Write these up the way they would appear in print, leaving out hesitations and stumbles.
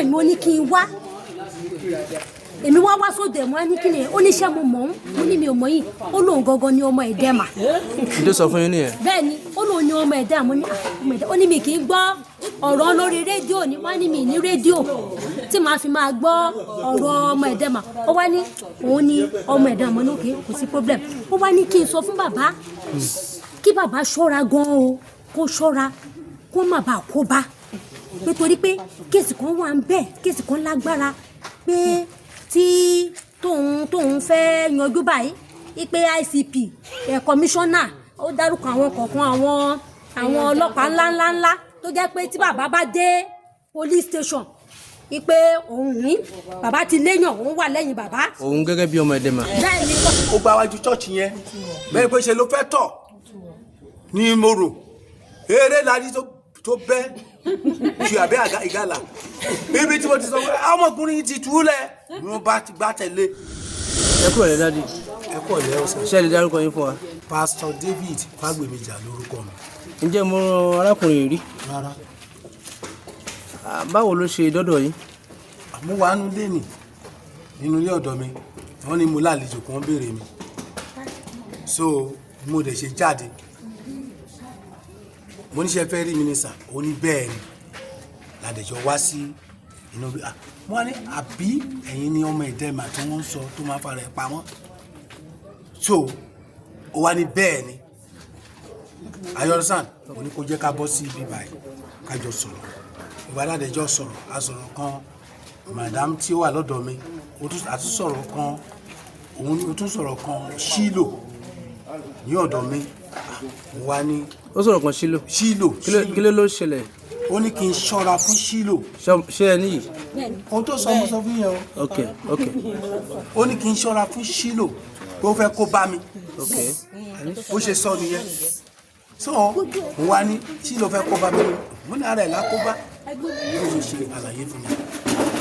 mí, ó ní kí n wá. Èmi wá wá sóde, mo á ní kí ni? Ó ní iṣẹ́ mo mọ̀ ń. Mo ní mi ò mọ̀ yìí. Ó lóun gangan ni ọmọ Ẹ̀dẹ́mà. N tó sọ fún yín nìyẹn? Bẹ́ẹ̀ ni, ó lóun ní ọmọ Ẹ̀dá. Mo ní, "Ah, ọmọ Ẹ̀dá." Ó ní mi kì í gbọ́ ọ̀rọ̀ lórí rédíò ni. Wọ́n ní mi ní rédíò tí màá fi máa gbọ́ ọ̀rọ̀ ọmọ Ẹ̀dá mà. Ó wá ní òun ní ọmọ Ẹ̀dá. Mo ní okay, kò sí problem. Ó wá ní kí n sọ fún bàbá kí bàbá ṣọ́ra gan o, kó ṣọ́ra, kó má bàa kó bá, nítorí pé case kan wà ń bẹ̀, case kan lágbára pé tí tóun fẹ́ yanjú báyìí, pé ICP ẹ̀, kọmíṣánná, ó dárúkọ àwọn kọ̀ọ̀kan, àwọn ọlọ́pàá ńláńlá ńlá tó jẹ́ pé tí bàbá bá dé police station, pé òun ní bàbá ti léyàn, òun wà lẹ́yìn bàbá. Òun gẹ́gẹ́ bí ọmọ Ẹ̀dẹ́mà. Bẹ́ẹ̀ ni. Ó gba wájú church yẹn bẹ́ẹ̀ pé ṣe ló fẹ́ tọ̀ ní mo rò eré láti tó bẹ́ ṣù àbẹ́ àga ìgalà ibi tí mo ti sọ pé ọmọkùnrin yìí ti túlẹ̀ ni wọ́n bá ti gbá tẹ̀lé. Ẹ kúrò lẹ́, daddy. Ẹ kọ́ ọ̀lẹ́ ọ̀sán. Ṣé ẹ lè dárúkọ yín fún wa? Pastor David Fagbemijà lórúkọ mi. Ǹjẹ́ mo rán arákùnrin yìí rí? Rárá. Ah, báwo ló ṣe dọ́dọ̀ yín? Mo wà nínú ilé nì, nínú ilé ọ̀dọ̀ mi. Wọ́n ní mo lálejò kan, béèrè mi, so mo dẹ̀ ṣe jáde. Mo níṣẹ́ fẹ́ rí mi ní sà. Ó ní bẹ́ẹ̀ ni. Ládẹjọ́ wá sí inú bí. Ah, mo wá ní àbí ẹ̀yin ni ọmọ Ẹ̀dẹ́mà tí wọ́n ń sọ tó máa ń fara ẹ̀ pamọ́? So ó wá ní bẹ́ẹ̀ ni. I understand. Mo ní kó jẹ́ ká bọ́ sí ibi báyìí, ká jọ sọ̀rọ̀. Ìgbà ládẹjọ́ sọ̀rọ̀, a sọ̀rọ̀ kan, madam tí ó wà lọ́dọ̀ mi, ó tún àtún sọ̀rọ̀ kan, òun ó tún sọ̀rọ̀ kan sílò ní ọ̀dọ̀ mi. Mo wá ní Ó sọ̀rọ̀ kan sílò? Sílò. Kí ló ṣẹlẹ̀? Ó ní kí n ṣọ́ra fún sílò. Ṣé ẹ níyì? Ohun tó sọ, mo sọ fún yẹn o. Ok. Ó ní kí n ṣọ́ra fún sílò, pé ó fẹ́ kó bá mi. Bó ṣe sọ nìyẹn. So mo wá ní sílò fẹ́ kó bá mi, mo ní ara ẹ̀ lákóbá. Bó ṣe ṣe àlàyé fún mi,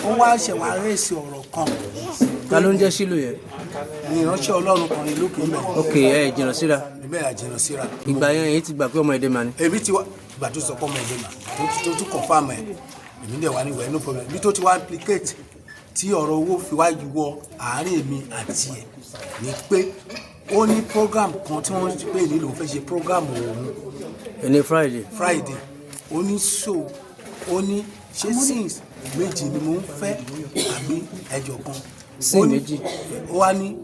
ó wá ṣẹ̀ wá rèsì ọ̀rọ̀ kan. Ta ló ń jẹ́ sílò yẹn? Ní ìránṣẹ́ Ọlọ́run kan ní lókè mẹ́. Ok, ẹ jìnnà síra. Níbẹ̀ àjìnà síra. Ìgbà yẹn, èyí ti gbà pé ọmọ Ẹ̀dẹ́mà ni? Èmi ti wá ìgbà tó sọ pé ọmọ Ẹ̀dẹ́mà tó tún confirm ẹ̀, èmi dẹ̀ wá ní wẹ̀, no problem. Ibi tó ti wá implicate tí ọ̀rọ̀ owó fi wá wọ àárín èmi àti ẹ̀ ni pé ó ní program kan tí wọ́n pè ní lòun fẹ́ ṣe program òun. Ẹni Friday? Friday. Ó ní so ó ní ṣé sins méjì ni mo ń fẹ́ àbí ẹjọ kan? Sin Ó ní- méjì? Ó wá ní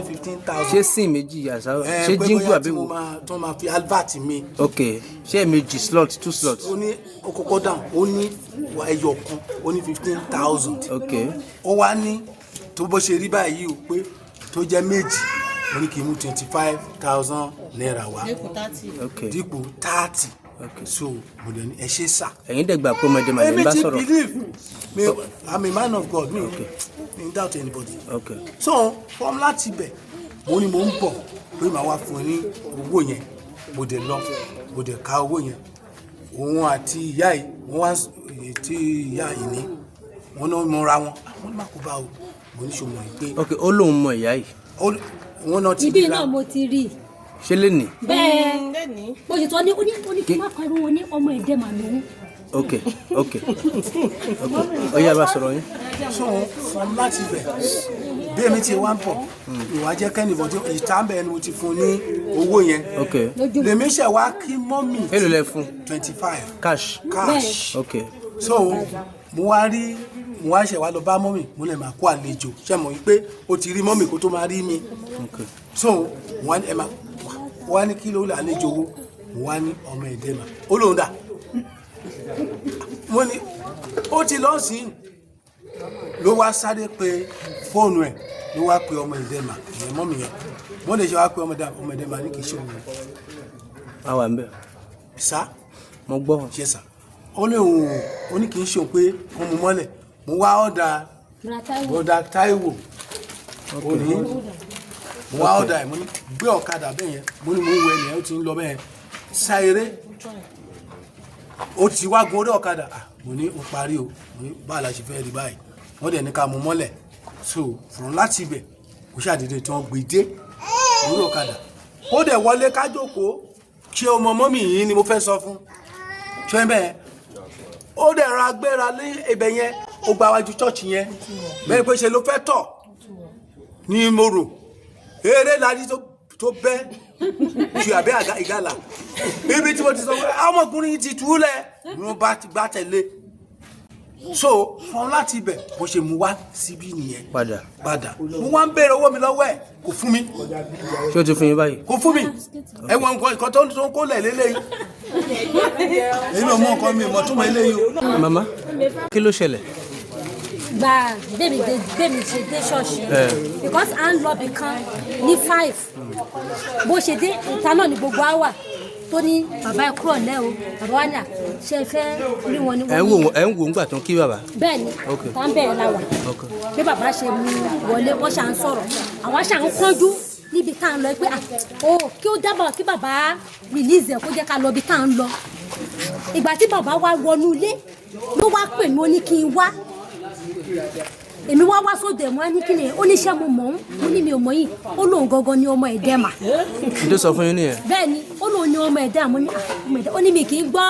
15,000. Ṣé sin méjì àṣà? Ẹ Ṣé pé jingle bóyá àbí tí mo wo? máa tó máa fi advert mi. Ok, ṣé méjì slot, two slots? Ó ní ó kọ́kọ́ dáhùn, ó ní ẹyọ kan, ó ní 15,000. Ó wá ní tó bó ṣe rí báyìí o, pé tó jẹ́ méjì, ó ní kí n mú ₦25,000 wá dípò 30. So mo dẹ̀ ní ẹ ṣe sà. Ẹ̀yin dẹ̀ gbà pé ọmọ Ẹ̀dẹ́mà lè ń Èmi bá ti sọ̀rọ̀? believe me. I'm a man of God. Mi doubt anybody. So from láti ibẹ̀, mo ní mo ń bọ̀ pé màá wá fún ẹ ní owó yẹn. Mo dẹ̀ lọ, mo dẹ̀ ka owó yẹn. Òun àti ìyá yìí, wọ́n wá tí ìyá yìí ní wọ́n náà mọra wọn. Àwọn ní má kó bá o. Mo ní sọmọ yìí pé Ok, ó lóun mọ ìyá yìí? Wọ́n náà ti Ibi ríra. náà mo ti rí i. Ṣé lè ní? Bẹ́ẹ̀, bó ṣe tọ́ ní ó ní kí n má pariwo ní ọmọ Ẹ̀dẹ́mà lòun. Ok, ó yá, bá sọ̀rọ̀ yín. So from láti ibẹ̀, bí èmi ti wá ń bọ̀, ìwà jẹ́ kẹ́nìbọ̀ tí ìta ń bẹ̀ ni mo ti fún ní owó yẹn. Lèmi ṣẹ̀ wá kí mummy. Èló lẹ fún? 25. Cash? Cash. So mo wá rí, mo wá ṣẹ̀ wá lọ bá mummy. Mo lè máa kó àlejò ṣe mọ̀ wípé ó ti rí mummy kó tó máa rí mi. So mo wá ní ẹ máa wá ní kí ló lè àlejò owó. Mo wá ní ọmọ Ẹ̀dẹ́mà. Ó lóun dà. Mo ní ó ti lọ sí i. Ló wá sáré pé fóònù ẹ̀, ló wá pe ọmọ Ẹ̀dẹ́mà ìyẹn, mummy yẹn. Mo lè ṣe wá pé ọmọ Ẹ̀dẹ́mà, ọmọ Ẹ̀dẹ́mà ní kì í ṣe òun. A wà ń bẹ̀. Sá. Mo gbọ́. Ṣe sà, ó ní òun ó ní kì í ṣe òun pé wọ́n mú mọ́lẹ̀. Mo wá ọ̀dà bọ́dà Táíwò. Ó ní mo wá ọ̀dà ẹ̀. Mo ní gbé ọ̀kadà bẹ́ẹ̀ yẹn. Mo ní mo ń wo ẹnìyẹn, ó ti ń lọ bẹ́ẹ̀ yẹn, sá eré. Ó ti wá gun orí ọ̀kadà. Ah, mo ní ó parí o. Mo ní báà la ṣe fẹ́ rí báyìí? Wọ́n dẹ̀ ní ká mú mọ́lẹ̀. So from láti ibẹ̀, kò ṣàdédé tí wọ́n gbé dé orí ọ̀kadà, ó dẹ̀ wọlé ká jókòó. Ṣé ọmọ mummy yìí ni mo fẹ́ sọ fún? Ṣé bẹ́ẹ̀ ó dẹ̀ ra gbéra lé ibẹ̀ yẹn. Ó gba wájú chọ́ọ̀chì yẹn bẹ́ẹ̀ pé ṣe ló fẹ́ tọ̀ ní mo rò eré láti tó bẹ́ ju àbẹ́ àga ìgalà ibi tí mo ti sọ pé ọmọkùnrin yìí ti túlẹ̀ ni wọ́n bá ti gbá tẹ̀lé. So fún láti ibẹ̀, bó ṣe mú wá síbí nìyẹn. Padà. Padà. Mo wá ń béèrè owó mi lọ́wọ́ ẹ̀, kò fún mi. Ṣé o ti fún yín báyìí? Kò fún mi. Ẹ̀wọ̀n nǹkan tó ń kó lẹ̀ lélẹ́yìí, èmi ò mọ nǹkan, mi ò mọ̀ túmọ̀ eléyìí o. Màmá, kí ló ṣẹlẹ̀? Gba bẹ́ẹ̀mi dé, bẹ́ẹ̀mi ṣe dé ṣọ́ọ̀ṣì, because à ń lọ bì kan ní 5. Bó ṣe dé ìta náà ni gbogbo á wà tó ní, "Bàbá, ẹ kúrò lẹ́ o." Bàbá wa ní à ṣe é fẹ́ rí wọn ní. Ẹ ń wò wọ́n, ẹ ń wò ńgbà tó ń kí bàbá? Bẹ́ẹ̀ ni. Tá ń bẹ̀rẹ̀ la wà. Bí bàbá ṣe mú wọlé, wọ́n ṣà ń sọ̀rọ̀, àwọn ṣà ń kánjú níbi tá à ń lọ pé, ah, o kí ó dábàá kí bàbá release ẹ̀, kó jẹ́ ká lọ ibi tá à ń lọ. Ìgbà tí bàbá wa wọnú ilé ló wá pè mí, ó ní kí n wá. Èmi wá wá sóde, mo á ní kí ni? Ó ní iṣẹ́ mo mọ̀ ń. Mo ní mi ò mọ̀ yìí. Ó lóun gangan ni ọmọ Ẹ̀dẹ́mà. N tó sọ fún yín nìyẹn? Bẹ́ẹ̀ ni, ó lóun ní ọmọ ẹ̀dá. Mo ní, "Ah, ọmọ ẹ̀dá." Ó ní mi kì í gbọ́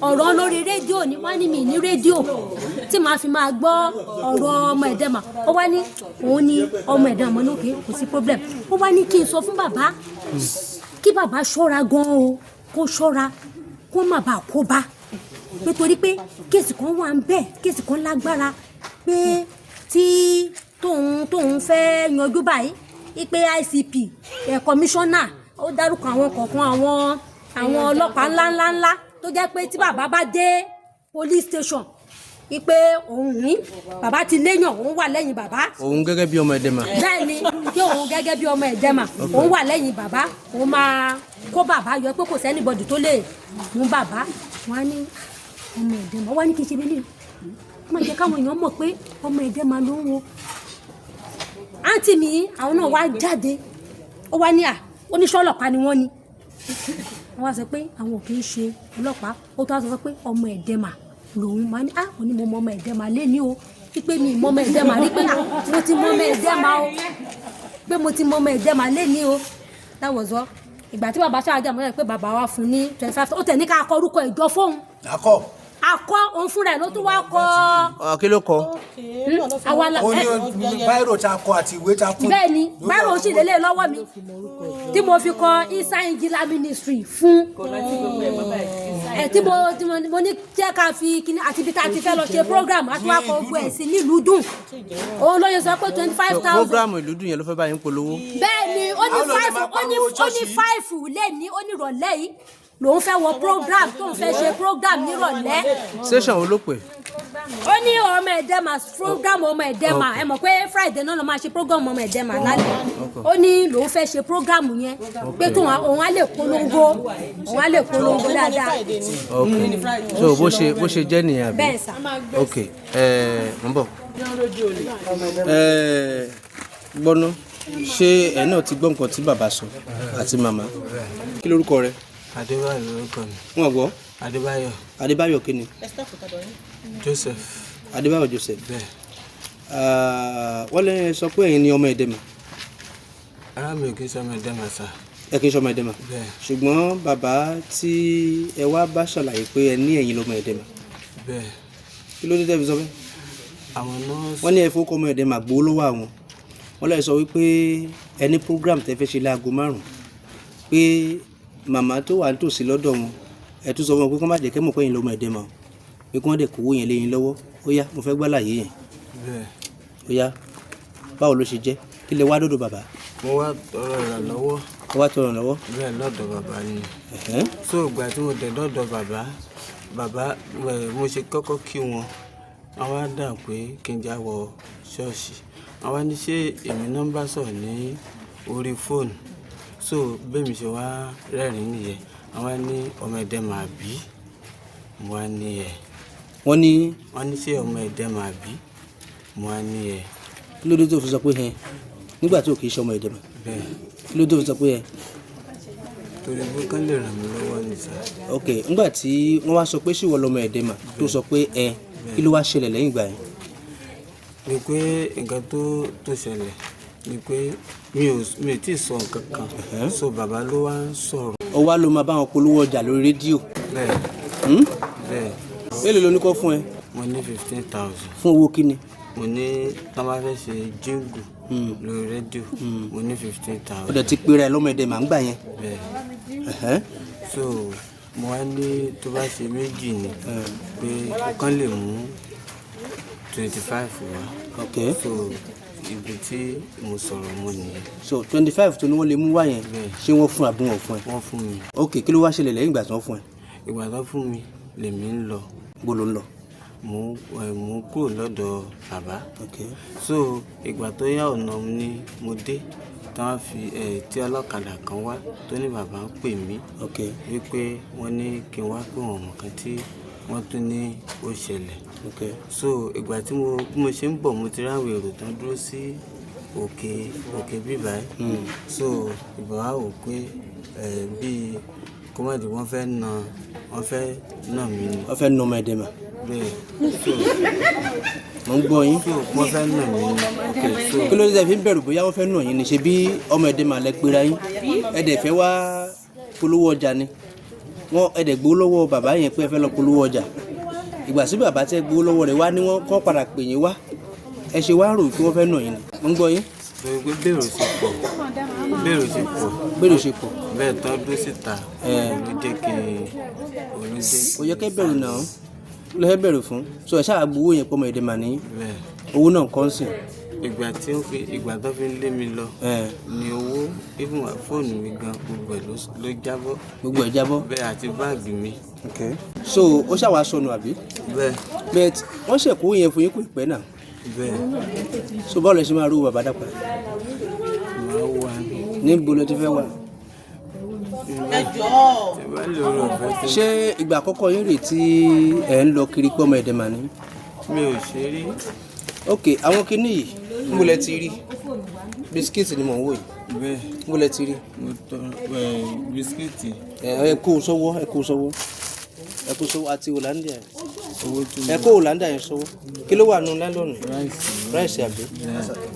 ọ̀rọ̀ lórí rédíò ni. Wọ́n ní mi ní rédíò tí màá fi máa gbọ́ ọ̀rọ̀ ọmọ ẹ̀dá mà. Ó wá ní òun ní ọmọ ẹ̀dá. Mo ní okay, kò sí problem. Ó wá ní kí n sọ fún bàbá kí bàbá ṣọ́ra gan o, kó ṣọ́ra, kó má bàa kó bá, nítorí pé case kan wà ń bẹ̀, case kan lágbára pé tí tóun fẹ́ yanjú báyìí, pé ICP ẹ̀ kọmíṣánná, ó dárúkọ àwọn kọ̀ọ̀kan, àwọn ọlọ́pàá ńláńlá ńlá tó jẹ́ pé tí bàbá bá dé police station, pé òun ní bàbá ti léyàn, òun wà lẹ́yìn bàbá. Òun gẹ́gẹ́ bí ọmọ Ẹ̀dẹ́mà? Bẹ́ẹ̀ ni, kí òun gẹ́gẹ́ bí ọmọ Ẹ̀dẹ́mà, òun wà lẹ́yìn bàbá, òun máa kó bàbá yọ, pé kò sí anybody tó lè mú bàbá. Wọn á ní ọmọ Ẹ̀dẹ́mà wọn á ní kí n ṣe bí lè má jẹ́ káwọn èèyàn mọ̀ pé ọmọ Ẹ̀dẹ́mà ló ń wo. Àǹtí mi, àwọn náà wá jáde. Ó wá ní à oníṣẹ́ ọlọ́pàá ni wọ́n ní. Wọ́n wá sọ pé àwọn ò kì í ṣe ọlọ́pàá. Ó tó wá sọ pé ọmọ Ẹ̀dẹ́mà lòun máa ní. Ah, òní mo mọ ọmọ Ẹ̀dẹ́mà lé ní o, pípé mi mọ ọmọ Ẹ̀dẹ́mà rí, pé ah, mo ti mọ ọmọ Ẹ̀dẹ́mà o, pé mo ti mọ ọmọ Ẹ̀dẹ́mà lé ní o. That was all. Ìgbà tí bàbá ṣáájú àmọ́ pé bàbá wa fún ní 25, ó tẹ̀ ní ká kọ orúkọ ìjọ fóun. Akọ. Akọ òun fúnra ẹ̀ ló tún wá kọ. Ọ, kí ló kọ? Àwa la Ó ní biro tá a kọ àti ìwé tá a fún. Bẹ́ẹ̀ ni, báwo sì lélẹ̀ lọ́wọ́ mi tí mo fi kọ Isa Injila Ministry fún ẹ, tí mo ní jẹ́ ká fi kíní àti ibi tá a ti fẹ́ lọ ṣe program, àti wá kọ gbogbo ẹ̀ sí nílùú dùn. Òun ló yẹ sọ pé 25,000. Program ìlú dùn yẹn ló fẹ́ bá yín polówó? Bẹ́ẹ̀ ni, ó ní Àwọn olè five máa ó ní pariwo ó ní ṣọ́ọ̀ṣì. five lé ní, ó ní ìrọ̀lẹ́ yìí lòun fẹ́ wọ program tóun fẹ́ ṣe program nírọ̀lẹ́. Station wo ló pè? Ó ní ọmọ Ẹ̀dẹ́mà, program ọmọ Ẹ̀dẹ́mà. Ẹ mọ̀ pé Friday náà ló máa ṣe program ọmọ Ẹ̀dẹ́mà lálẹ́. Ó ní lòun fẹ́ ṣe program yẹn, pé tóun òun á lè polongo, òun á lè polongo dáadáa. Ok, so bó ṣe jẹ́ nìyẹn, àbí? Bẹ́ẹ̀ sà. Ok, ẹ ń bọ̀. Ẹ gbọ́ná, ṣé ẹ náà ti gbọ́ nǹkan tí bàbá sọ àti màmá? Kí lórúkọ rẹ? Adébáyọ̀ lórúkọ mi. Wọn gbọ́. Adébáyọ̀. Adébáyọ̀ kí ni? Joseph. Adébáyọ̀ Joseph. Bẹ́ẹ̀. Ah, wọ́n lè sọ pé ẹ̀yin ni ọmọ Ẹ̀dẹ́mà. Ara mi ò kí ń sọmọ Ẹ̀dẹ́mà sà. Ẹ kì í ṣọmọ Ẹ̀dẹ́mà? Bẹ́ẹ̀. Ṣùgbọ́n bàbá tí ẹ wá bá ṣàlàyé pé ẹ ní ẹ̀yin lọmọ Ẹ̀dẹ́mà. Bẹ́ẹ̀. Kí ló dé tẹ́ fi sọ bẹ́ẹ̀? Àwọn nọ́ọ̀sì. Wọ́n ní ẹ fowó kọ́ ọmọ Ẹ̀dẹ́mà gbowó lọ́wọ́ àwọn. Wọ́n lè sọ wípé ẹ ní program tẹ́ fẹ́ ṣe láago 5, pé màmá tó wà nítòsí lọ́dọ̀ wọn, ẹ tún sọ fún wọn pé kí wọ́n má jẹ́ kẹ́ mọ̀ pé ẹ̀yin lọmọ Ẹ̀dẹ́mà o, pé kí wọ́n dẹ̀ kówó yẹn lé yín lọ́wọ́. Ó yá, mo fẹ́ gbọ́ àlàyé yẹn. Bẹ́ẹ̀. Ó yá, báwo ló ṣe jẹ́? Kí lẹ wá dọ́dọ̀ bàbá? Mo wá tọrọ ìrànlọ́wọ́. Ẹ wá tọrọ lọ́wọ́? Bẹ́ẹ̀, lọ́dọ̀ bàbá ni. Ẹ̀hẹ́n. So ìgbà tí mo dẹ̀ dọ́dọ̀ bàbá, bàbá ẹ̀, mo ṣe kọ́kọ́ kí wọn, àwọn á dà pé kí n já wọ ṣọ́ọ̀ṣì. Àwọn ní ṣé èmi náà ń bá sọ̀rọ̀ ní orí fóònù? So bẹ́ẹ̀ mi ṣe wá rẹ́rìn-ín nìyẹn. Àwọn ní ọmọ Ẹ̀dẹ́mà bí? Mo wá ní ẹ̀. Wọ́n ní? Wọ́n ní ṣé ọmọ Ẹ̀dẹ́mà bí? Mo wá ní ẹ̀. Kí ló dé tó fi sọ pé ẹ nígbà tí ò kì í ṣe ọmọ Ẹ̀dẹ́mà? Bẹ́ẹ̀. Kí ló dé tó fi sọ pé ẹ? Torí pé kán lè ràn mí lọ́wọ́ ní sà. Ok, ńgbà tí wọ́n wá sọ pé ṣìwọ́ lọmọ Ẹ̀dẹ́mà tó sọ pé ẹ, kí ló wá ṣẹlẹ̀ lẹ́yìn ìgbà yẹn? Ni pé nǹkan tó ṣẹlẹ̀ ni pé mi ò tí ì sọ nǹkan kan, so bàbá ló wá ń sọ̀rọ̀. Ó wá ló máa bá wọn polówó ọjà lórí rédíò? Bẹ́ẹ̀. Hmm? Bẹ́ẹ̀. Èló ló ní kó fún ẹ? Mo ní 15,000. Fún owó kíni? Mo ní tán bá fẹ́ ṣe jíǹgù lórí rédíò, mo ní fifteen Ó thousand. dẹ̀ ti pera ẹ lọ́mọ Ẹ̀dẹ̀mà ń gbà yẹn. Bẹ́ẹ̀. Ẹ̀hẹ́n. So mo wá ní tó bá ṣe méjì ni pé ọ̀kan lè mú 25 wá. Ok. So ibi tí mo sọ̀rọ̀ mo nìyẹn. So 25 tó ní wọ́n lè mú wá yẹn, Bẹ́ẹ̀. ṣé wọ́n fún àbí wọn ò fún ẹ? Wọ́n fún mi. Ok, kí ló wá ṣẹlẹ̀ lẹ́yìn ìgbà tí wọ́n fún ẹ? Ìgbà tó fún mi lèmi ń lọ. Bó ló ń lọ? Mo ń kúrò lọ́dọ̀ bàbá. Ok. So ìgbà tó yá, ọ̀nà ni mo dé tí wọ́n fi ẹ̀ tí ọlọ́kadà kan wá tó ní bàbá ń pè mí Ok. wípé wọ́n ní kí n wá pé wọ́n mọ̀ kan tí wọ́n tún ní ó ṣẹlẹ̀. Ok. So ìgbà tí mo bí mo ṣe ń bọ̀, mo ti ráwọn èrò tán dúró sí òkè òkè bíbá ẹ̀. So ìgbà wa wò pé ẹ̀ bíi kó má di wọ́n fẹ́ nà mí ni. Wọ́n fẹ́ nà ọmọ Ẹ̀dẹ̀mà? Bẹ́ẹ̀. So Mo ń gbọ́ yín. So wọ́n fẹ́ nà mí ni. Ok, so Kí ló dé tẹ́ fi ń bẹ̀rù bóyá wọ́n fẹ́ nà yín ni? Ṣe bí ọmọ Ẹ̀dẹ̀mà lẹ pera yín, ẹ dẹ̀ fẹ́ wá polówó ọjà ni. Wọ́n ẹ dẹ̀ gbowó lọ́wọ́ bàbá yẹn pé ẹ fẹ́ lọ polówó ọjà. Ìgbà sí bàbá tẹ́ gbowó lọ́wọ́ rẹ̀ wá ní wọ́n kọ́ padà pè yín wá, ẹ ṣe wá rò pé wọ́n fẹ́ nà yín ni. Mo ń gbọ́ yín. Torí pé bèrò ṣe pọ̀, bèrò ṣe pọ̀. Bèrò ṣe pọ̀. Bẹ́ẹ̀, tán dúró síta ló jẹ́ kí n ló jẹ́. Kò yẹ kẹ́ bẹ̀rù náà ló fẹ́ bẹ̀rù fún. So ẹ ṣáà gbowó yẹn pọ̀ ọmọ Ẹ̀dẹ̀mà ní. Bẹ́ẹ̀. Owó náà kọ́ ń sìn. Ìgbà tí ó fi ìgbà tó fi ń lé mi lọ ni owó, even fóònù mi gan, gbogbo ẹ̀ ló jábọ́. Gbogbo ẹ̀ jábọ́. Bẹ́ẹ̀, àti báàgì mi. Okay. So ó ṣàwá sọnù àbí? Bẹ́ẹ̀. But wọ́n ṣẹ̀kú yẹn fún yín kò pẹ́ náà. Bẹ́ẹ̀. So báwo lẹ ṣe máa rú bàbá dàpọ̀? Màá wà ní. Níbo lẹ ti fẹ́ wà? Tí bá lè rọ ọ̀fẹ́ tó. Ṣé ìgbà àkọ́kọ́ yín rèé tí ẹ̀ ń lọ kiri pé ọmọ Ẹ̀dẹ̀mà ni? Mi ò ṣe rí. Ok, àwọn kinní yìí, níbo lẹ ti rí? Bisikíìtì ni mò ń wò yìí. Bẹ́ẹ̀. Níbo lẹ ti rí? Mo tọrọ bisikíìtì. Ẹ kó o sọ́wọ́, ẹ kó o sọ́wọ́, ẹ kó o sọ́wọ́ àti Hollandia. Owó tí Ẹ kó Hollandia yẹn sọ́wọ́. Kí ló wà nù nylon? Ráìsì. Ráìsì àbí?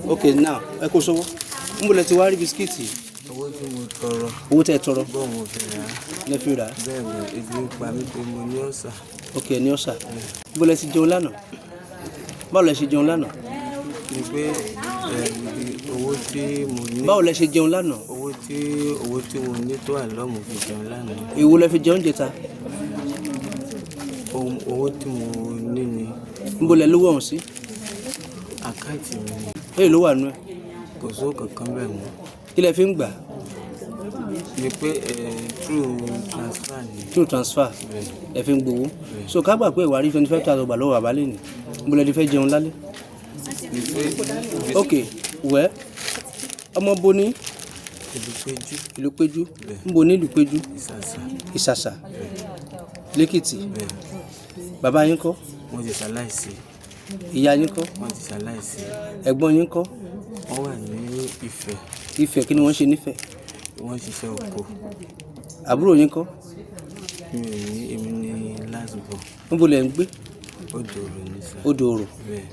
Ok, now ẹ kó o sọ́wọ́. Níbo lẹ ti wá rí bisikíìtì yìí? Owó tí mo tọrọ. Owó tẹ́ ẹ tọrọ. Bọ́ọ̀ mo fi rà á. Lẹ fi rà á. Bẹ́ẹ̀ ni, ebi ń pa mí pé mo ní ọ̀sà. Ok, ní ọ̀sà. Níbo lẹ ti jẹun lánàá? Báwo lẹ ṣe jẹun lánàá? Ni pé owó tí mo ní. Báwo lẹ ṣe jẹun lánàá? Owó tí mo ní tó wà lọ́mù fi jẹun lánàá. Èwo lẹ fi jẹun jẹta? Owó tí mo ní ni. Níbo lẹ lówó ọ̀hún sí? Àkáǹtì mi ni. Èyí ló wà nù ẹ? Kò sówó kankan bẹ́ẹ̀ mọ́. Kí lẹ fi ń gbà? Ni pé through transfer ni. Through transfer lẹ fi ń gbowó. So ká gbà pé ìwà rí 25,000 gbà lọ́wọ́ bàbá lẹ́nu, níbo lẹ ti fẹ́ jẹun lálẹ́? Ni pé Ok, wẹ́ ọmọ bo ní? Ìlú Péjú. Ìlú Péjú. Níbo ní ìlú Péjú? Ìsàsà. Ìsàsà lẹ́kìtì. Bẹ́ẹ̀. Bàbá yín kọ́? Wọ́n ti ṣaláìsí. Ìyá yín kọ́? Wọ́n ti ṣaláìsí. Ẹ̀gbọ́n yín kọ́? Wọ́n wà ní Ifẹ̀. Ifẹ̀, kí ni wọ́n ṣe nífẹ̀ẹ́? Wọ́n ṣiṣẹ́ oko. Àbúrò yín kọ́? Mi ò ní, èmi ní last born. Níbo lẹ̀ ń gbé? Odò Òrò ní sà. Odò Òrò. Bẹ́ẹ̀.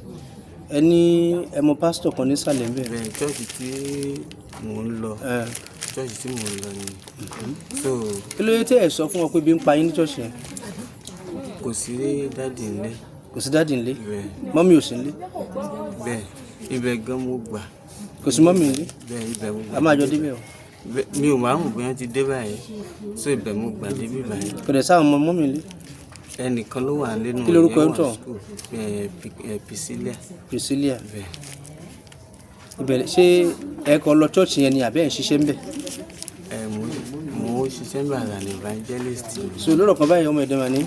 Ẹ ní ẹ mọ pásítọ̀ kan nísàlẹ̀ ń bẹ̀. Bẹ́ẹ̀, church tí mò ń lọ. Church tí mò ń lọ ni. So Kí ló dé tẹ́ ẹ sọ fún wọn pé bí ń pa yín ní ṣọ́ọ̀ṣì yẹn? Kò sí daddy nílé. Kò sí daddy nílé? Bẹ́ẹ̀. Mummy ò sí nílé? Bẹ́ẹ̀, ibẹ̀ gan mo gbà. Kò sí mummy nílé? Bẹ́ẹ̀, ibẹ̀ mo gbà. A máa jọ débẹ̀ o. Mi ò máa ń mọ̀ bóyá ti dé báyìí, so ibẹ̀ mo gbà débi báyìí. Kò dẹ̀ sáwọn ọmọ mummy nílé? Ẹnìkan ló wà nínú. Kí lorúkọ ẹ̀ ń tọ̀? Priscilla. Priscilla. Bẹ́ẹ̀. Ibẹ̀ ṣé ẹ kàn lọ ṣọ́ọ̀ṣì yẹn ni àbẹ́ ẹ̀ ń ṣiṣẹ́ ń bẹ̀? Ẹ mo ń ṣiṣẹ́ ní as an evangelist ni. So lọ́rọ̀ kan báyìí, ọmọ Ẹ̀dẹ̀mà ní?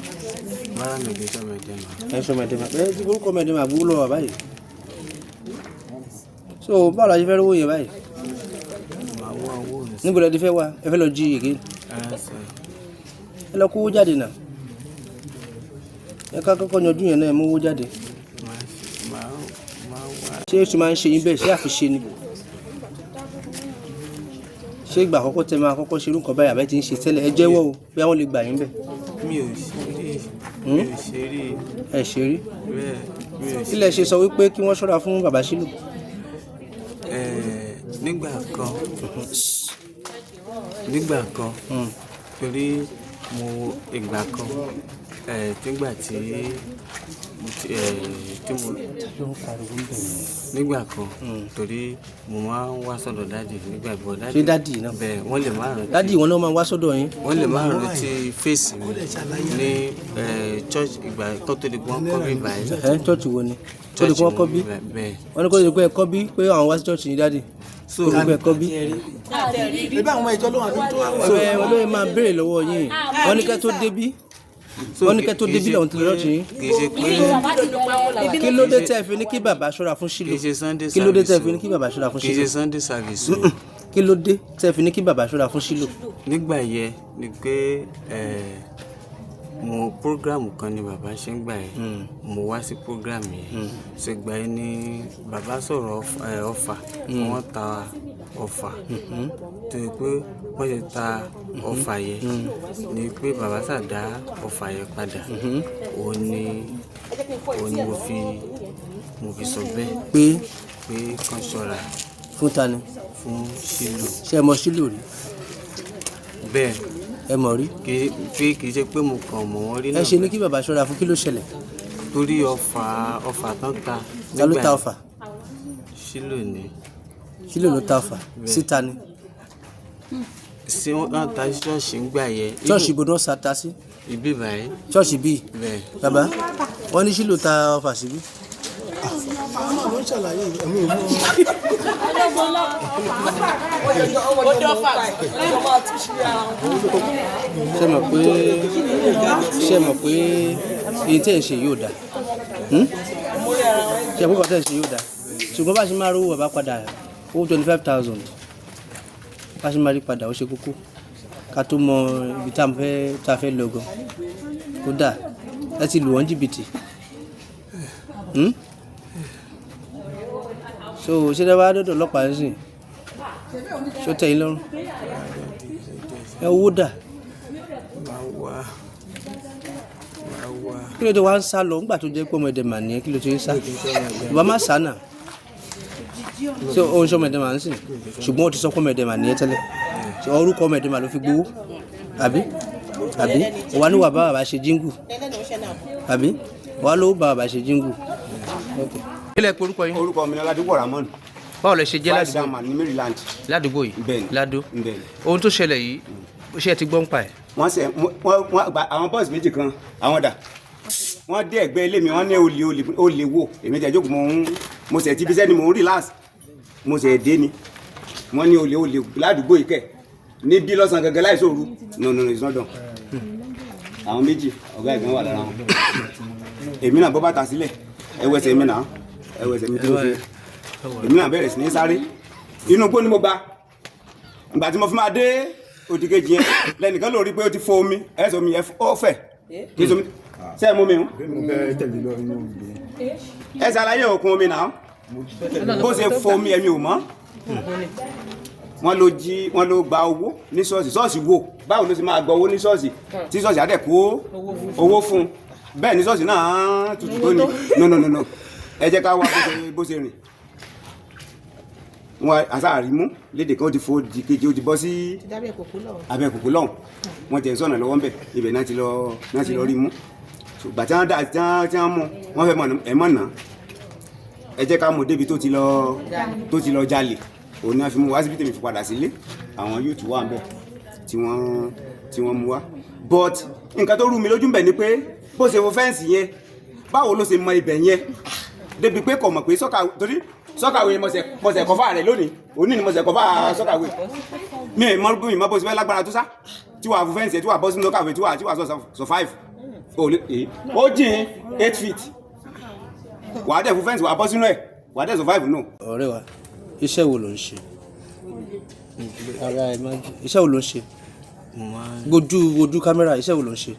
Rárá, mi ò kì í sọmọ Ẹ̀dẹ̀mà. Ẹ̀ ń sọmọ Ẹ̀dẹ̀mà. Ẹ ti forúkọ ọmọ Ẹ̀dẹ̀mà gbowó lọ́wọ́ báyìí. So báwo la ṣe fẹ́ rówó yẹn báyìí? Màá wá owó mi sí. Níbo lẹ ti fẹ́ wá? Ẹ fẹ́ lọ jí again? Rárá sir. Ẹ lọ kówó jáde náà. Ẹ ká kọ́kọ́ yanjú yẹn náà, ẹ mówó jáde. Màá wá. Ṣé oṣù máa ń ṣe yín bẹ́ẹ̀? Ṣé àfiṣe ni? Ṣé ìgbà àkọ́kọ́ tẹ máa kọ́kọ́ ṣe irú nǹkan báyìí àbẹ́ ti ń ṣe tẹ́lẹ̀? Ẹ jẹ́wọ́ o, bí àwọn lè gbà yín bẹ̀. Mi ò ṣe rí. Mi ò ṣe rí. Ẹ ṣe rí? Bẹ́ẹ̀, mi ò ṣe. Kí lẹ ṣe sọ wípé kí wọ́n ṣọ́ra fún bàbá Ṣílò? Nígbà kan torí mo ìgbà kan nígbà tí mo ti tí mo nígbà kan, torí mo máa ń wá sọ́dọ̀ daddy nígbà gbọ́ daddy. Ṣé daddy náà? Bẹ́ẹ̀, wọ́n lè má rántí. Daddy wọn náà máa wá sọ́dọ̀ yín? Wọ́n lè má rántí face mi ní church ìgbà tó tó di pé wọ́n kọ́ bí báyìí. Ẹ church wo ni tó di pé wọ́n kọ́ bí? Bẹ́ẹ̀. Wọ́n ní kó di pé ẹ kọ́ bí pé àwọn wá sí church yín, daddy? So Kó di pé ẹ kọ́ bí. Ebi àwọn ọmọ ìjọ ló wà tó wà wà. Ẹ wọ́n lóye máa béèrè lọ́wọ́ yín. Wọ́n ní kẹ́ tó débí, wọ́n ní kẹ́ tó débí làwọn ti lọ church yín. Kì í ṣe pé Kí ló dé tẹ́ ẹ fi ní kí bàbá ṣọ́ra fún kì Ṣílò? í ṣe Sunday Kí ló dé tẹ́ ẹ service fi ní o. kí bàbá ṣọ́ra fún Kì í ṣe Ṣílò? Sunday service o. Kí ló dé tẹ́ ẹ fi ní kí bàbá ṣọ́ra fún Ṣílò? Nígbà yẹn ni pé mo program kan ni bàbá ṣe ń gbà yẹn, mo wá sí program yẹn. Ṣe gbà yẹn ni bàbá sọ̀rọ̀ ọfà, wọ́n ta ọfà, tó yẹ pé wọ́n ṣe ta ọfà yẹn ni pé bàbá ṣàdá ọfà yẹn padà. Òun ni mo fi sọ bẹ́ẹ̀ pé pé kán ṣọ́ra fún ta ni? Fún Ṣílò. Ṣé ẹ mọ Ṣílò rí? Bẹ́ẹ̀. Ẹ mọ̀ rí? Kì í pé kì í ṣe pé mo kàn mọ̀ wọ́n rí Ẹ náà. ṣe ní kí bàbá ṣọ́ra fún, kí ló ṣẹlẹ̀? Torí ọfà tán ta. Ta ló Nígbà ta yẹn. ọfà? Ṣílò ni. Ṣílò ló ta ọfà síta ni? Sí wọ́n ta ṣọ́ọ̀ṣì ń gbà yẹn. Ṣọ́ọ̀ṣì ibo ni wọ́n sa ta sí? Ibi báyìí. Ṣọ́ọ̀ṣì bíi? Bẹ́ẹ̀. Bàbá, wọ́n ní Ṣílò ta ọfà síbí. Àwọn náà ló ń ṣàlàyé ẹ̀mí ìlú. Ṣé mọ̀ pé èyí tẹ́ ẹ̀ ṣe yóò dáa? Hmm? Ṣé mọ̀ pé tẹ́ ẹ̀ ṣe yóò dáa? Ṣùgbọ́n bá a ṣe máa rówó bàbá padà, owó 25,000, bá a ṣe máa rí padà, ó ṣe kókó ká tó mọ ibi tá a fẹ́ lọ gan. Kódà ẹ ti lù wọ́n jìbìtì. So ṣé dábàá dọ́dọ̀ ọlọ́pàá ń sìn, ṣó tẹ́ yín lọ́rùn? Ẹ owó dà? Máa wá, máa wá. Kí ló dé wá ń sá lọ nígbà tó jẹ́ pé ọmọ ẹ̀dẹ̀ mà ní ẹ́? Kí ló ti ń sá? Bàbá má sá náà. Ṣé òun ṣọmọ ẹ̀dẹ̀ mà ń sìn? Ṣùgbọ́n ó ti sọ pé ọmọ ẹ̀dẹ̀ mà ní ẹ́ tẹ́lẹ̀. Ṣé orúkọ ọmọ ẹ̀dẹ̀ mà ló fi gbowó? Àbí wà ní wà bá bàbá ṣe jingle, àbí wà ló bá bàbá ṣe jingle? Kí lẹ pe orúkọ yín? Orúkọ mi ni Ọládúpọ̀ Ramon. Báwo lẹ ṣe jẹ́ Vice ládùúgbò? Chairman ní Maryland. Ládùúgbò yìí? Bẹ́ẹ̀ni. Ládó. Bẹ́ẹ̀ni. Ohun tó ṣẹlẹ̀ yìí, ṣé ẹ ti gbọ́ ń pa ẹ̀? Wọ́n ṣe wọ́n gba àwọn boys méjì kan, àwọn dà, wọ́n dé ẹ̀gbẹ́ ilé mi, wọ́n ní olè, olè, olè wò. Èmi tẹ̀ jókòó, mo ṣẹ̀ ti bíṣẹ́ ni, mò ń relax, mo ṣẹ̀ dé ni wọ́n ní olè, olè ládùúgbò yìí kẹ̀ níbí lọ́sàn-án gangan láì sóoru. No, no, no, it's not done. Àwọn méjì, ọ̀gá ìgbọ́n wà lára wọn. Èmi náà bọ́ bàtà sílẹ̀, ẹwẹ́sẹ̀ mi náà, ẹwẹ́sẹ̀ mi tó fi èmi náà bẹ̀rẹ̀ sí ní sáré. Inú igbó ni mo gba. Ìgbà tí mo fi máa dé òdì kejì yẹn, lẹ́nìkan ló rí pé ó ti fo omi, ẹ̀ sọ omi yẹn ó fẹ̀ kí sọ omi ṣe é mú mi hùn. Ẹ ṣàlàyé òkun omi náà bó ṣe fo omi, ẹ̀mí ò mọ̀. Wọ́n ló jí, wọ́n ló gba owó ní ṣọ́ọ̀ṣì. Ṣọ́ọ̀ṣì wo? Báwo ló ṣe máa gba owó ní ṣọ́ọ̀ṣì tí ṣọ́ọ̀ṣì á dẹ̀ kó owó fún un? Bẹ́ẹ̀ ní ṣọ́ọ̀ṣì náà tutù tó ní. No, no, no, no, ẹ jẹ́ ká wá bó ṣe rìn. Wọn àṣàrí mú lédè kan, ó ti fo di kejì, ó ti bọ́ sí abẹ́ kòkó lọ́hùn. Wọ́n tẹ̀ sọ̀nà lọ́wọ́ ńbẹ̀, ibẹ̀ náà ti lọ rí mú. Ṣùgbọ́n tí wọ́n dà tí wọ́n mú, wọ́n fẹ́ mọ̀ ẹ̀ mọ̀ náà. Ẹ jẹ́ ká mú débi tó ti lọ jalè. Òun ni wọ́n fi mú wá síbi tèmi fi padà sílé. Àwọn youth wà ńbẹ̀ tí wọ́n mú wá. But nǹkan tó rú mi lójú ńbẹ̀ ni pé bó ṣe fo fence yẹn, báwo ló ṣe mọ ibẹ̀ yẹn débi pé kò mọ̀ pé soakaway? Torí soakaway mọ̀sẹ̀ cover rẹ̀ lónìí, òní ni mọ̀sẹ̀ cover soakaway. Mi ì mọ mi ì mọ bó ṣe fẹ́ lágbára tó sá tí wàá fo fence yẹn, tí wàá bọ́ sínú soakaway, tí wàá survive. Ó jìn 8 feet, wàá dẹ̀ fo fence, wàá bọ́ sínú ẹ̀, wàá dẹ̀ survive, no. Ọ̀rẹ́ wa, iṣẹ́ wo ló ń ṣe? Ara ẹ máa jẹ. Iṣẹ́ wo ló ń ṣe? Mo máa ń Gojú ojú kámẹ́rà, iṣẹ́ wo ló ń ṣe?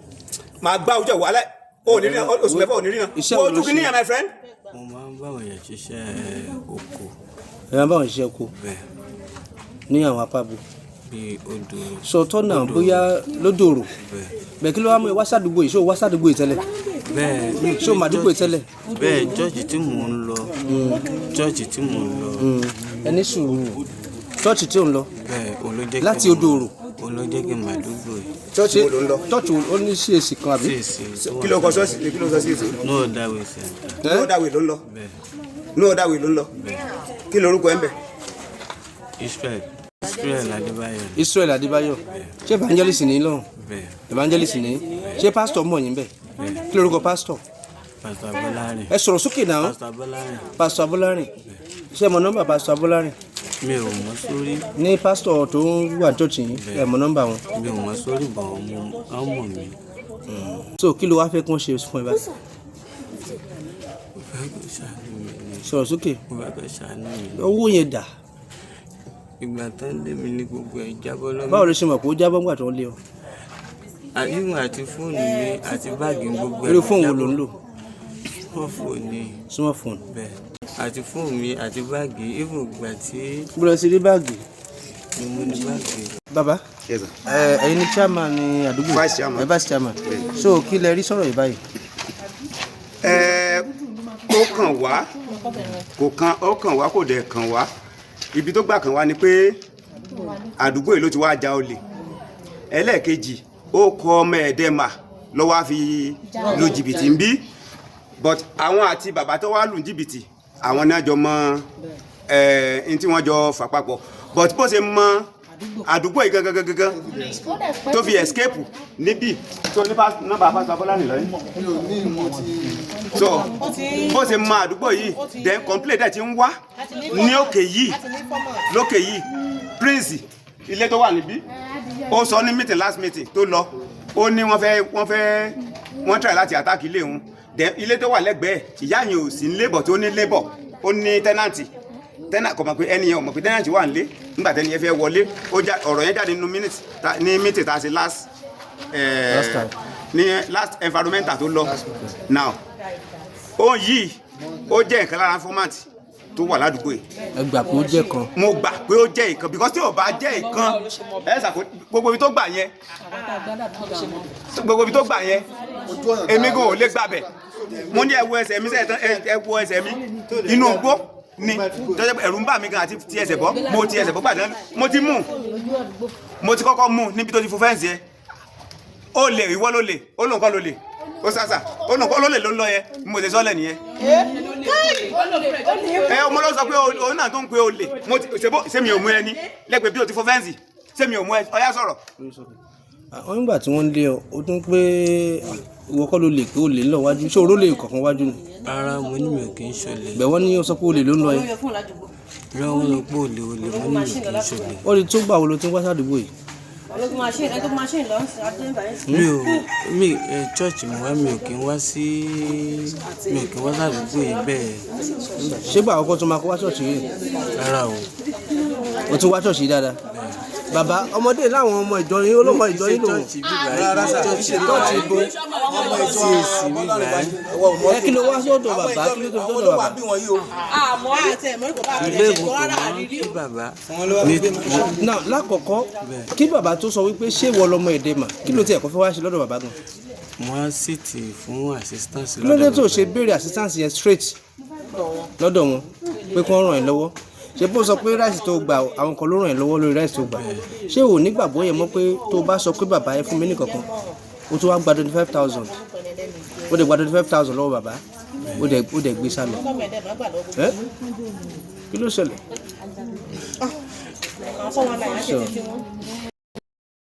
Màá gbá ojú ẹ̀ wálẹ̀, o ò ní rí náà, oṣù 6 ò ní rí náà. Iṣẹ́ wo wo ló ojú ń kìíní ṣe? yẹn, my friend. Mo máa ń bá àwọn èèyàn ṣiṣẹ́ oko. Ẹ máa bá wọn ṣiṣẹ́ oko? Bẹ́ẹ̀. Ní àwọn apábo? Bíi odò. Sọ tọ́nà bóyá lódòrò. Bẹ́ẹ̀. Bẹ́ẹ̀, kí ló wá mú ẹ wá sádùúgbò yìí? Ṣé o wá sádùúgbò yìí tẹ́lẹ̀? Bẹ́ẹ̀. Ṣé o mà àdúgbò yìí tẹ́lẹ̀? Bẹ́ẹ̀, church tí mò ń lọ, church tí mò ń lọ. Ẹ ní sùúrù, church tí ò ń lọ? Bẹ́ẹ̀, òun ló jẹ́ kí Láti n odò òrò? Òun ló jẹ́ kí n mà àdúgbò yìí. Church wo ló ń lọ? Church wo ó ní CAC kan àbí? CAC. Kí ló kọ ṣọ́ọ̀ṣì? Kí ló sọ CAC? No other way center. No other way ló ń lọ. Bẹ́ẹ̀. No other way ló ń lọ. Kí lorúkọ ẹ̀ ń bẹ̀? Israel Israel Adébáyọ̀ ni. Israel Adébáyọ̀. Ṣé evangelist ní lọ́hùn? Bẹ́ẹ̀. Evangelist ní. Ṣé pastor mọ̀ yín bẹ́ẹ̀? Kí lorúkọ pastor? Pastor Abọ́lárìn. Ẹ sọ̀rọ̀ sókè náà. Pastor Abọ́lárìn. Pastor Abọ́lárìn. Ṣé ẹ mọ nọ́mbà pastor Abọ́lárìn? Mi ò mọ̀ sórí. Ní pastor tó ń wà ní church yín, ẹ mọ nọ́mbà wọn. Mi ò mọ̀ sórí bọ̀ ọmọ mi. So kí ló wá fẹ́ kí wọ́n ṣe fún ẹ báyìí? Mo fẹ́ kó ṣàánú mi ni. Sọ̀rọ̀ sókè. Mo fẹ́ kó ṣàánú mi ni. Owó yẹn dà. Ìgbà tó ń lé mi ní gbogbo ẹ̀ jábọ́ lọ́wọ́. Báwo ló ṣe mọ̀ pé ó jábọ́ ńgbà tó ń lé ọ? Àyùn àti fóònù mi àti báàgì gbogbo ẹ̀ Irú fóònù wo ló ń lò? Smartphone ni. Smartphone. Bẹ́ẹ̀. Àti fóònù mi àti báàgì, even ìgbà tí. Gbọ́dọ̀ sí rí báàgì. Mo mú ní báàgì. Bàbá. Yes, sir. Ẹ̀yin ni chairman ní àdúgbò. Vice chairman. Ẹ vice chairman. So kí lẹ rí sọ̀rọ̀ yìí báyìí? Ẹ ó kàn wá, kò kan, ó kàn wá, kò dẹ̀ kàn wá. Ibi tó gbà kàn wá ni pé àdúgbò yìí ló ti wá ja olè. Ẹlẹ́ẹ̀kejì, ó kọ ọmọ Ẹ̀dẹ́mà ló wá fi lu jìbìtì ń bí, but àwọn àti bàbá tó wá lù ní jìbìtì, àwọn náà jọ mọ ẹ n tí wọ́n jọ fà papọ̀, but bó ṣe mọ àdúgbò yìí gangan gangan gangan tó fi escape níbí tó ní nọ́mbà pásítọ̀ Abọ́lárìn lọ́yìn. So bó ṣe mọ àdúgbò yìí, then complaint dẹ̀ ti ń wá ní òkè yìí, lókè yìí. Prince ilé tó wà níbí, ó sọ ní meeting, last meeting tó lọ, ó ní wọ́n fẹ́ wọ́n try láti attack ilé òun. Then ilé tó wà lẹ́gbẹ̀ẹ́, ìyá yẹn ò sí ní labour, tó ní labour, ó ní tenant. Tenant kò mọ̀ pé ẹni yẹn ò mọ̀ pé tenant wà nílé nígbà tẹ́ni yẹn fẹ́ wọlé. Ó já ọ̀rọ̀ yẹn jáde nínú minute ní meeting tá a ṣe last, Last time. ní last environmental tó lọ. Now ó yìí, ó jẹ́ nǹkan lára format tó wà ládùúgbò yìí. Ẹ gbà pé ó jẹ́ kan. Mo gbà pé ó jẹ́ ìkan, because tí ò bá jẹ́ ìkan, ẹ ṣàkó gbogbo ibi tó gbà yẹn, gbogbo ibi tó gbà yẹn, èmi kò lè gbàbẹ̀. Mo ní ẹ wo ẹsẹ̀ mi sẹ́yìn tán, ẹ wo ẹsẹ̀ mi, inú igbó ni tọ́jú. Ẹ̀rù ń bà mí gan àti ti ẹsẹ̀ bọ́. Mo ti ẹsẹ̀ bọ́ gbàdán. Mo ti mú, mo ti kọ́kọ́ mú níbi tó ti fo fence yẹn. Ó lè, ìwọ ló lè, ó lóun kọ́ ló lè, ó sàṣà, ó lóun kọ́ ló lè ló ń lọ yẹn. Mo ṣe sọ́lẹ̀ nìyẹn. Ẹ ọmọ ló sọ pé òun náà tó ń pe olè. Mo ti ṣe bó ṣé mi ò mú ẹni lẹ́gbẹ̀ẹ́ bí o ti fo fence? Ṣé mi ò mú ẹ? Ọyá sọ̀rọ̀. Àwọn nígbà tí wọ́n ń lé ọ, ó tún pé ìwọ kọ́ ló lè pé olè ń lọ wájú. Ṣé oró lè kọ̀ọ̀kan wájú ni? Rárá, mo ní mi ò kì í ṣọlẹ̀. Bẹ̀ wọ́n ní ó sọ pé olè ló ń lọ yẹn. Lọ́wọ́ ló pé olè olè, mo ní mi ò kì í ṣọlẹ̀. Ó di tó gbà wo ló ti ń wá sádùúgbò yìí? Mi ò mi ẹ church mi wá, mi ò kí ń wá sí, mi ò kí ń wá sádùúgbò yìí bẹ́ẹ̀. Ṣé gbà àkọ́kọ́ tó máa kó wá ṣọ́ọ̀ṣì yìí? Rárá o. O tún wá ṣọ́ọ̀ṣì yìí dáadáa. Bàbá ọmọdé láwọn ọmọ ìjọ yín, ó lọ́mọ ìjọ yín lòun. Church bíbá yìí, church Church ibo? CAC bíbá yìí. Ẹ kí ló wá sọ́dọ̀ bàbá? Kí ló tó sọ́dọ̀ bàbá? Ilé ìwé kò mọ́ kí bàbá ní. Náà lákọ̀ọ́kọ́, kí bàbá tó sọ wípé ṣé ìwọ lọmọ Ẹ̀dẹ́mà, kí ló tiẹ̀ kọ́ fẹ́ wá ṣe lọ́dọ̀ bàbá gan? Mo á sì tì fún assistance. Kí ló dé tó bàbá. ṣe béèrè assistance yẹn straight lọ́dọ̀ wọn pé kí wọ́n ràn ẹ́ lọ́wọ́? Ṣé bó sọ pé rice tó gbà, àwọn kan ló ràn ẹ́ lọ́wọ́ lórí rice tó gbà? Ṣé ò nígbàgbọ́ yẹn mọ́ pé tó bá sọ pé bàbá ẹ fún mi nìkankan, o tún wá gba 25,000, ó dẹ̀ gba 25,000 lọ́wọ́ bàbá, ó dẹ̀ gbé sálọ? Ẹ́ kí ló ṣẹlẹ̀? So,